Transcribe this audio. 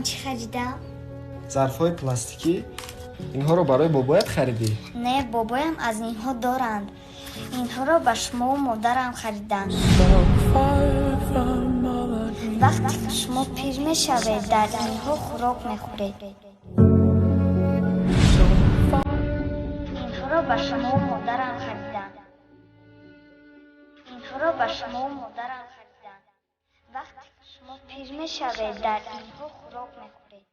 Чӣ харидам? Зарфҳои пластикӣ? Инҳоро барои бобоят харидӣ? Не, бобоям аз инҳо доранд. Инҳоро ба шумову модарам харидам. Вақте ки шумо пир мешавед, дар инҳо хӯрок мехӯред. Инҳоро ба шумову модарам харидам. Инҳоро ба шумову модарам харидам. Вақте ки шумо пир мешавед, дар инҳо хӯрок мехӯред.